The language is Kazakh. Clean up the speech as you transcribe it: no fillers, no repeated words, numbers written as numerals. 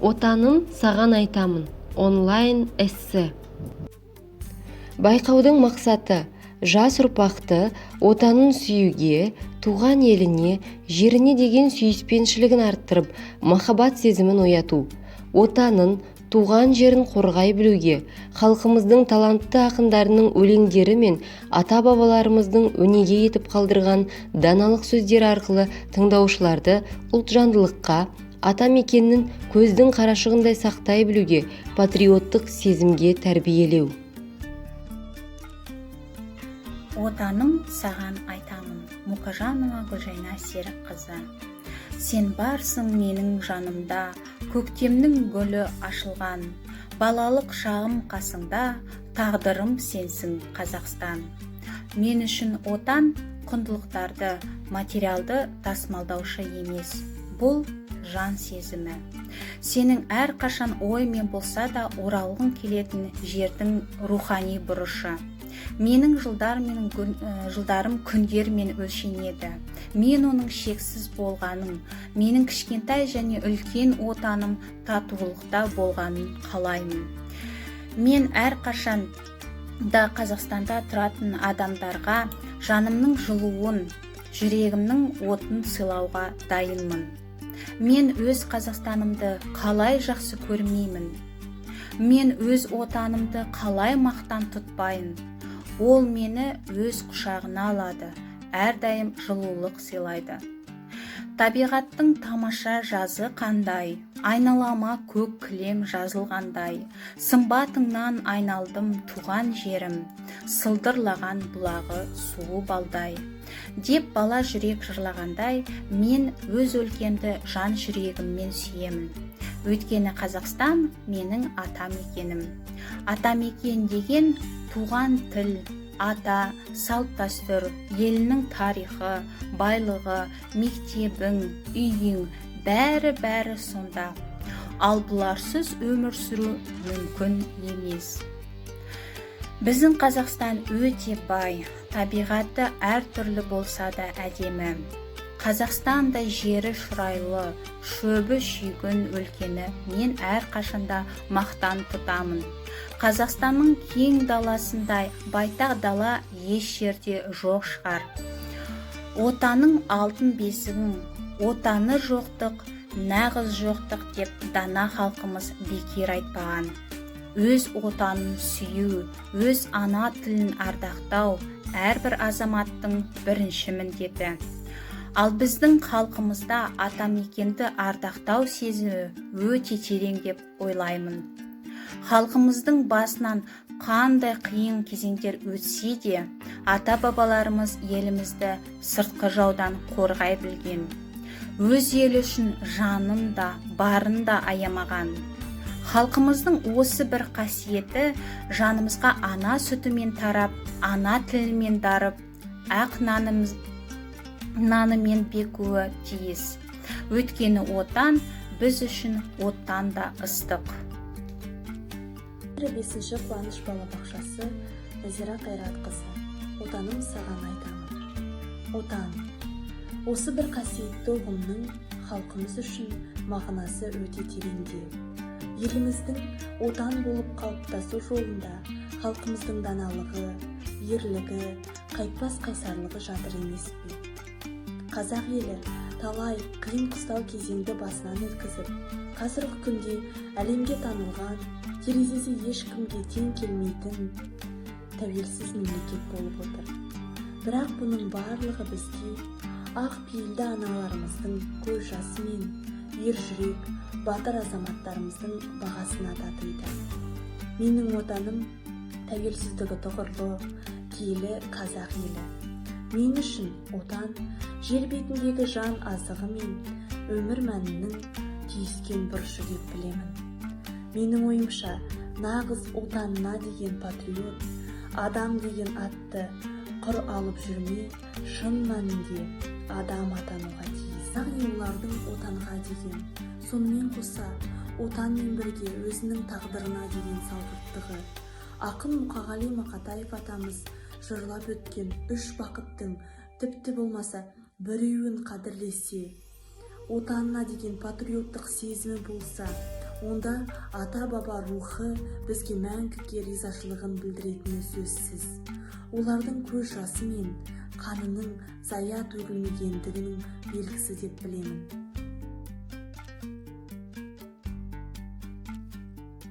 Отаным, саған айтамын онлайн эссе. Байқаудың мақсаты: жас ұрпақты Отанын сүюге, туған еліне, жеріне деген сүйіспеншілігін арттырып, махаббат сезімін ояту, Отанын, туған жерін қорғай білуге, халқымыздың талантты ақындарының өлеңдері мен ата-бабаларымыздың өнеге етіп қалдырған даналық сөздері арқылы тыңдаушыларды ұлтжандылыққа, ата-мекенін көздің қарашығындай сақтай білуге, патриоттық сезімге тәрбиелеу. Отаным, саған айтамын. Мукажанова Гүлжайна Серікқызы. Сен барсың менің жанымда, көктемнің гүлі ашылған. Балалық шағым қасыңда, тағдырым сенсің, Қазақстан. Мен үшін Отан құндылықтарды, материалды тасымалдаушы емес, бұл жан сезімі. Сенің әрқашан оймен болса да оралғың келетін жердің рухани бұрышы. Менің жылдар мен жылдарым күндермен өлшенеді. Мен оның шексіз болғанын, менің кішкентай және үлкен Отаным татулықта болғанын қалаймын. Мен әрқашан да Қазақстанда тұратын адамдарға жанымның жылуын, жүрегімнің отын сыйлауға дайынмын. Мен өз Қазақстанымды қалай жақсы көрмеймін? Мен өз Отанымды қалай мақтан тұтпайын? Ол мені өз құшағына алады, әрдайым жылулық сыйлайды. Табиғаттың тамаша жазы қандай, айналама көк кілем жазылғандай. Сымбатыңнан айналдым, туған жерім, сылдырлаған бұлағы суы балдай, деп бала жүрек жырлағандай, мен өз өлкемді жан жүрегіммен сүйемін. Өйткені Қазақстан менің атамекенім. Атамекен деген туған тіл, ата салт дәстүр, елінің тарихы, байлығы, мектебің, үйің, бәрі бәрі сонда. Ал бұларсыз өмір сүру мүмкін емес. Біздің Қазақстан өте бай, табиғаты әртүрлі болса да әдемі. Қазақстандай жері шұрайлы, шөбі шүйгін өлкені мен әрқашанда мақтан тұтамын. Қазақстанның кең даласындай байтақ дала еш жерде жоқ шығар. Отаның алтын бесігің, отаны жоқтық нағыз жоқтық деп дана халқымыз бекер айтпаған. Өз Отанын сүю, өз ана тілін ардақтау әрбір азаматтың бірінші міндеті. Ал біздің халқымызда атамекенді ардақтау сезімі өте терең деп ойлаймын. Халқымыздың басынан қандай қиын кезеңдер өтсе де, ата бабаларымыз елімізді сыртқы жаудан қорғай білген, өз елі үшін жанын да, барын да аямаған. Халқымыздың осы бір қасиеті жанымызға ана сүтімен тарап, ана тілімен дарып, ақ нанымыз нанымен бекуі тиіс. Өйткені Отан біз үшін оттан да ыстық. Бесінші Қуаныш балабақшасы, Назира Қайратқызы. Отаным, саған айтамын. Отан. Осы бір қасиетті ұғымның халқымыз үшін мағынасы өте тереңде. Еліміздің Отан болып қалыптасу жолында халқымыздың даналығы, ерлігі, қайтпас қайсарлығы жатыр емес пе? Қазақ елі талай қиын-қыстау кезеңді басынан өткізіп, қазіргі күнде әлемге танылған, терезесі ешкімге тең келмейтін тәуелсіз мемлекет болып отыр. Бірақ бұның барлығы бізге ақ пейілді аналарымыздың көз жасы мен ер жүрек батыр азаматтарымыздың бағасына татиды. Менің Отаным — тәуелсіздігі тұғырлы, киелі қазақ елі. Мен үшін Отан — жер бетіндегі жан азығы мен өмір мәнінің түйіскен бұрышы деп білемін. Менің ойымша, нағыз Отанына деген патриот адам деген атты құр алып жүрмей, шын мәнінде адам атануға тиіс. Яғни олардың Отанға деген, сонымен қоса Отанмен бірге өзінің тағдырына деген салғырттығы, ақын Мұқағали Мақатаев атамыз жырлап өткен үш бақыттың тіпті болмаса біреуін қадірлесе, Отанына деген патриоттық сезімі болса, Онда ата-баба рухы бізге мәңгіге ризашылығын білдіретіні сөзсіз. Олардың көз жасы мен қанының зая төгілмегендігінің белгісі деп білемін.